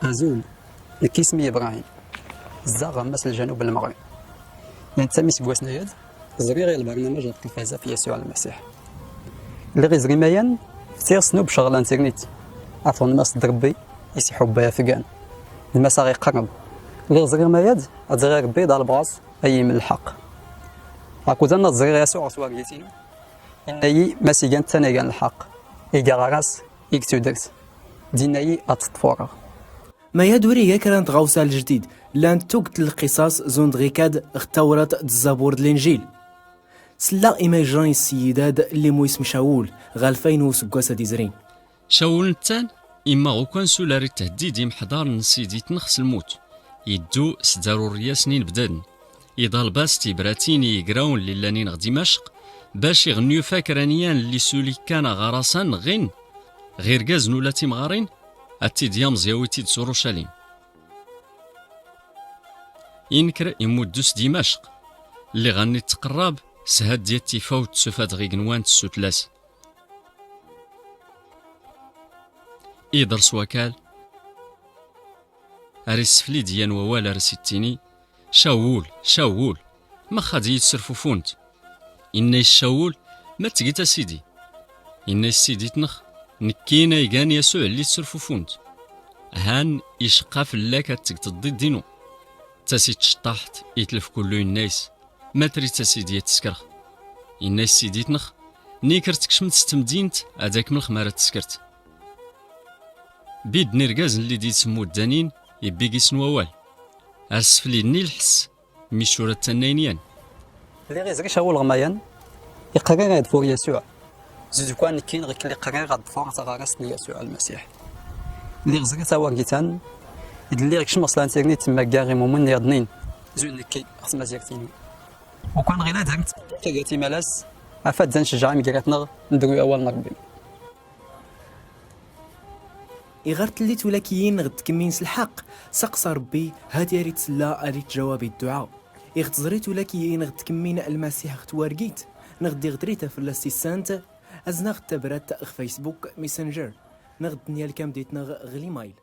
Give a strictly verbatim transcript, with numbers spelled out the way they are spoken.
Azul. Nekk ismi ibrahim. Zzaɣ ɣ mass ljanub lmeɣrib. Yan tamiss n wass-nni-ad, ẓriɣ i lbarnamaj ɣ ttelfaza f yasuɛ lmasiḥ. Lliɣ iẓri mayan, ftiɣ snub cɣl internet, afɣen mass d rebbi is iḥubba afgan, d mass aɣ iqerreb. Lliɣ ẓriɣ mayad, ad ẓriɣ rebbi d albras ay imn lḥaq. Akud anna ẓriɣ yasuɛ ɣ twargit-inu, inna-yi mass igan ttanagan lḥaq, iga ɣaras ig tudert, dinna-yi ad tḍfurɣ. Mayad ur iga kra n tɣawsa ljdid, llant tugt n lqisas zund ɣikad ɣ tawrat d zzabur d linjil. Slla i ma ijran i ssiyid-ad lli mu ism cawul, ɣ alfayn n usggwas ad izrin. Cawul nttan imma ɣ ukwan s ular itehdid imḥḍarn n ssidit-nx s lmut, iddu s daruriyas n inbdaden, iḍalb-as tibratin i igrawn lli llanin ɣ dimacq, bac iɣ nyufa kra n iyan lli s ul ikkan aɣaras-an ɣin, ɣ irgaz n ula timɣarin, ad tid yamẓ yawi-t-id s urucalim. Inkr immuddu s dimacq, lliɣ anni tqrab s haddiyat tifawt tsufa-d ɣ ignwan tessutla-s. Iḍr s wakal, ar issflid iyan wawal ar s ittini, cawul, cawul, maxxad iyi-d s rfufunt? Inna-is cawul, ma tgit a sidi? Inna-is ssidit-nx, nekkin a igan yasuɛ lli s rfufunt. Han icqqa fllak ad tgtḍ ḍiḍ inu. Tasit cṭṭaḥt, itlf kullu inna-is, ma trit a sidi ad tskrɣ? Inna-is ssidit-nx, nikr tkcmt s tmdint ad akmlx mara tskrt. Bidn irgazn lli d id-smmuddanin, ibbi gis n wawal, ar sflidn ilḥs, mi ccura ttannayn iyan. Lliɣ iẓri cawul ɣ mayan, iqrr i ad ḍfur yasuɛ. Zud ukwan nekkin ɣ ikk lli iqrr i ad ḍfur taɣarast n yasuɛ lmasiḥ. Lliɣ ẓri tawargit-an, id lliɣ ikcmɣ s linternet, maggar imumn yaḍnin, zud nekki ɣ tmazirt-inu. Ukwan ɣilad ar ntbdda tagat imalas, afad ad ncjjɛ imgrat-nɣ ndru awal n rbbi. Iɣ ar tllit ulakiyin ɣ tkmmin s lḥaq, saqs a rbbi, had yari tslla ar itjawab i dduɛa. Iɣ tẓrit ulakiyin ɣ tkmmin lmasiḥ ɣ twargit, nɣd iɣ trit a fllas tissant, azn aɣ-d tabrat ɣ facebook, messenger, nɣd nyalkam dit-nɣ ɣ limayl.